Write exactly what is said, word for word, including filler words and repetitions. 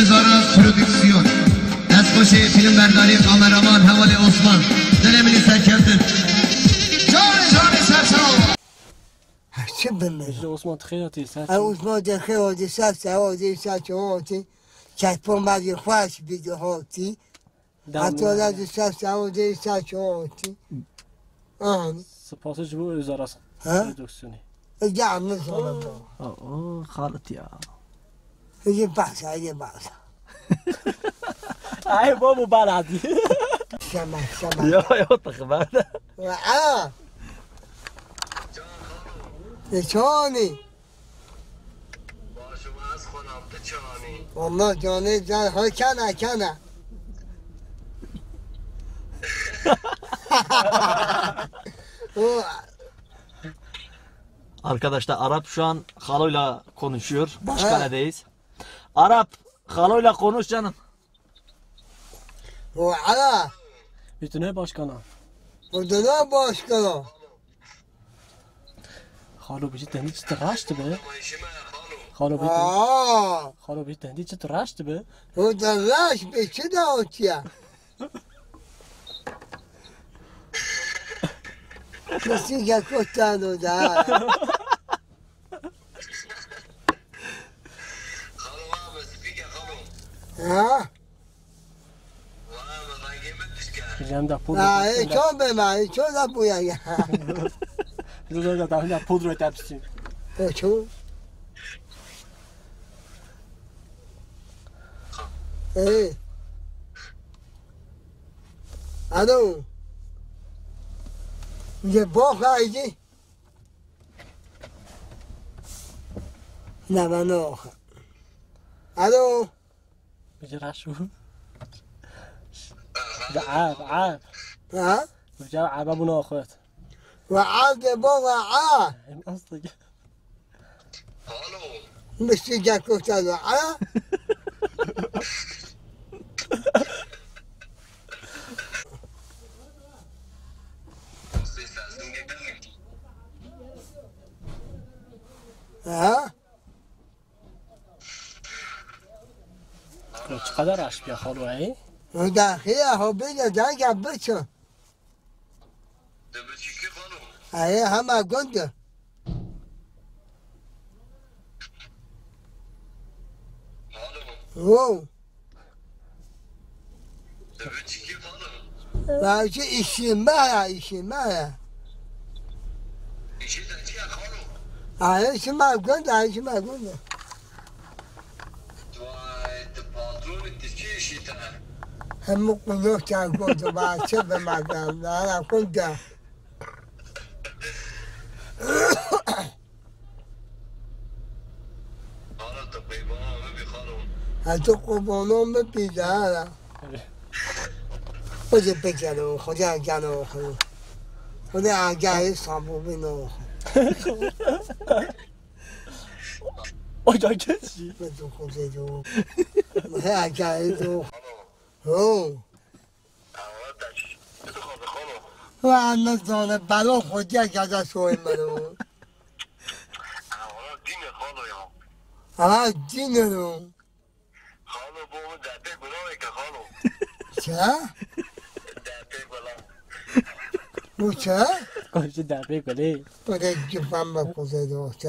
Zaras Prodüksiyon. Destxweşê fîlmberdarî, kameraman, hevalê Osman. Dilê min î serkeftin. Canê canê serçawa. Çi bimir? Ji Osman Tixêya tê ser. Ew Osman Tixêya tê ser, sewa tê ser, çawa tê. Çetpon bavê xweş bî hatî. Heta da di ser, sewa tê ser, çawa tê. An. Spas ji bo Zaras. Ha? Prodüksiyonê. Ege anı sana bu. Oo, xalit ya. Ege bahsa, ege bahsa. Ay, bu, bu bana di. Şema, şema. Yo, yo, takım. Ve a. E, çoni. Başım az xonam, tu çoni. Allah canı can, ha, kana, kana. O Arkadaşlar, Arap şu an Halo'yla konuşuyor. Başkale'deyiz. Arap, Halo'yla konuş canım. O Arap. Bütüne başkana. Bütüne başkana. Halo, bir tane çıtı raştı be. Halo, bir tane. Aa. Halo, bir tane çıtı raştı be. O da raş be, çi da otiya. Kesinlikle kotano da. Xalo, wa me spî ke, xalo. Ha? Wa me rengê min tişt ke. Jem da pudra. Ha, e, ço be ma, e, ço da buya ya. Jem da tahmîna pudra tepsin. E, ço. E. Alo. Ye boxa ye. Ne ben o. Alo. Bicira şu. Ab, ab. Ha? Bicira ab, bu ne okuyat? Ve ab de baba a. Em aslı. Alo. Mıstıca kotalo a. Ha? Çi kadar aşk ya xalo, ey? O da xiya ho bile da ya biço. Te biçîkî xalo. Ayê hema gund e. Xalo. Wo. Te biçîkî xalo. Vay, çi îşî me ya, îşî me ya. Îşî te çi ya xalo? Ayê şima gund, ayê şima gund. Vay, tu patronî, tu çi îşî te? Hemû qulok çan got, va çi bi me de, ala xwe de. Xalo, tu qeybana min bî, xalo. Ha, tu qeybana min bî de, ala. Xwedê bikero, Xwedê agahê xwe. Xwedê agahê sabû bino. Oca keçî. Xwedê xwedê do. He agahê do. Ho. Wa ne zane, belo Xwedê agahê soyê mero. Ama dîne xalo ya. Ama dîne ro. Xalo, bo min depê gula weke xalo. Çi? Depê gula. Bu çi? Komşu depê gulê. Bu da cüfan mı kuzey doğusu?